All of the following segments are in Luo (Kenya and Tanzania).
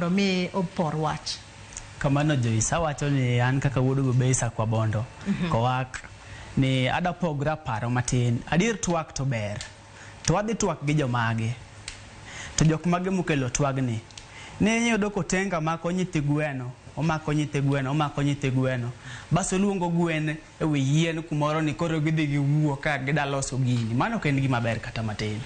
mondo mi opor wach. Kamano Joyce, awacho ni an kaka wuod Gobeisa kwa Bondo, kowak ni ada pogra paro matin. Adier twak to ber. To wadhi twak gi jomage? To jok mage mokelo twagni? Ne iyudo kotenga mako nyithi gweno, omako nyithi gweno, omako nyithi gweno. Bas oluongo gwen e wi yien kumoro ni koro gidhi giwuo ka gida loso gini. Mano ok en gima ber kata matin.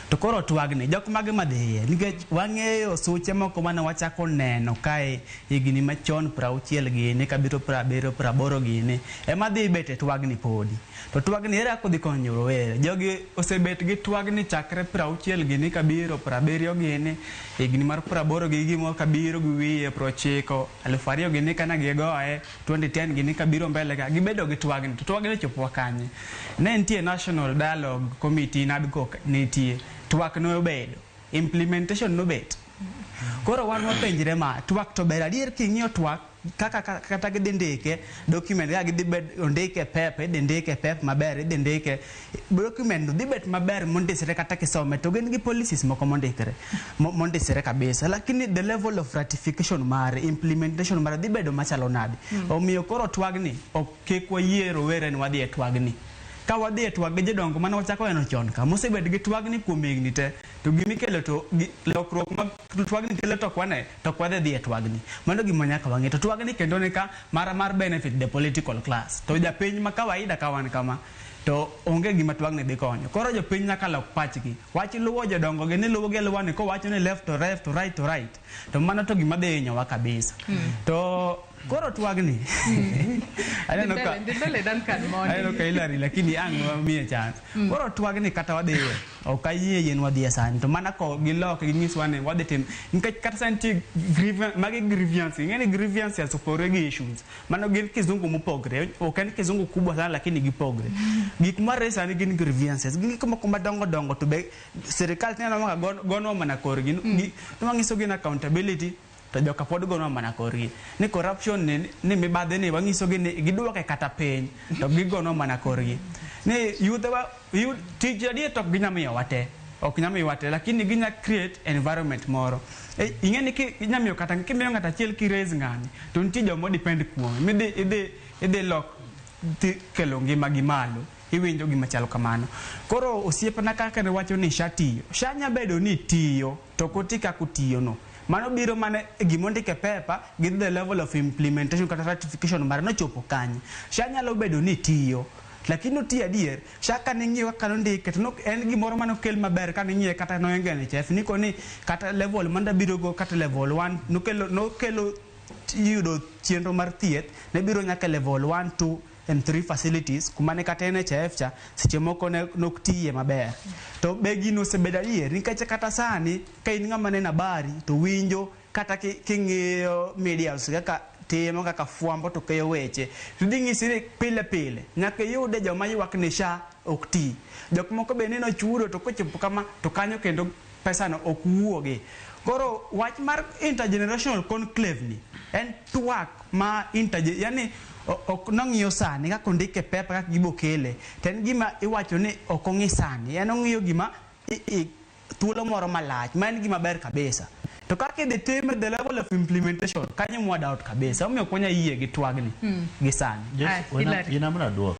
To koro twagni, jok mage madhiye? Nikech wang'eyo suche moko mane wachako neno kae higni machon 60 gini kabiro 70, 80 gini, ema dhi bet e twagni podi. To twagni ere kaka odhi konyo rowere? Jogi osebet gi twagni chakre 60 gini kabiro 70 gini, higni mar 80 gi gimoro kabiro gi wiye 90, 2000 gini kana gigoye, 2010 gini kabiro mbele ka, gibedo gi twagni. To twagni ochopowa kanye? Ne nitie National Dialogue Committee, NADCO nitie, twak nobedo, implementation nobet. Koro wan wapenjre ma, twak to ber adier king'iyo twak, kaka kata gidhi ndike document kaka gidhi bed ondike e paper, idhi ndike e paper maber, idhi ndike document no dhi bet maber mondisre kata kisome to gin gi policies moko mondikre mondisre kabisa, lakini the level of ratification mare, implementation mare dhi bedo machalo nade? Omiyo koro twagni ok kik wayie rowere ni wadhi e twagni. Ka wadhi e twag gi jodongo mane wachako neno chon ka, mosebet gi twagni kuom higni te, to gimikelo to lokruok ma twagni kelo to ok wane, to ok wadhi dhi e twagni. Mano gima nyaka wang'e. To twagni kendo ni ka mar benefit the political class. To japiny ma kawaida ka wan kama, to onge gima twagni dhi konyo. Koro jopiny nyaka lok pachgi. Wach luwo jodongo gi ni luwo gi aluwa ni kowacho ni left to left to right to right. To mano to gima dhi hinyowa kabisa. To koro twagni aneno ka Dhi mbele Duncan Mondi. Aneno ka Hillary lakini ang' wamiye chance. Koro twagni kata wadhiye, ok ayie yien wadhiye sani to mana ko gilok ginyiswa ni wadhi tim nikech kata sani nitie grievance, magi grievance, ing'e ni grievances opogore gi issues. Mano gin kizungu mopogre, ok en kizungu kubwa sana lakini gipogre. Gik mar sani gin grievances, gin gik moko madongo dongo to be sirikal tineno maka gonwa mana korgi. To wanyiso gin accountability to joka pod gonwa mana korgi. Ni corruption ni mibadhi ni wanyisogi ni giduoke kata piny to gigonwa mana korgi. Ni youth wa tich adier to ok ginya miyowa te. Ok nya miyowa te lakini ginya create environment moro. Ing'e ni inya miyo kata kimiyo ng'ato achiel ki raise ng'ani to nitie joma depend kuome. Midhi idhi lok kelo ngima gi malo. Iwinjo gima chalo kamano. Koro osiepna kaka ne wacho ni SHA tiyo. SHA nya bedo ni tiyo to ok oti kaka otiyo no. Mano biro mana gima ondik e paper gi the level of implementation kata ratification mare nochopo kanye. SHA nyalo bedo ni tiyo lakini otiyo adier. SHA kane ing'iyo kaka nondike to en gimoro mane okel maber kane ing'iye kata noingo NHIF niko ni kata level mane biro go kata level 1 nokelo yudo chenro mar thieth ne biro nyaka level 1, 2 and 3 facilities kuma ne kata NHIF cha seche moko ne nok tiye maber. To be gino osebedo adier nikech kata sani ka in ng'ama neno habari to winjo kata king'iyo medias kaka timo kaka fwambo to keyo weche to dhi nyisi ni pile pile nyaka iyude joma ywak ni SHA ok ti. Jok moko be neno chudo to kochopo kama to kanyo kendo pesa no ok wuogi. Koro wach mar intergenerational conclave ni en twak ma yani ok nong'iyo sani kaka ondike e paper kaka gibokele to en gima iwacho ni ok ong'i sani, en ong'iyo gima thuolo moro malach ma en gima ber kabisa. To kaka idhi time the level of implementation kanyo mwa doubt kabisa. Omiyo ok wanyal yie gi twagni gi sani. Hillary. Gin amna duoko.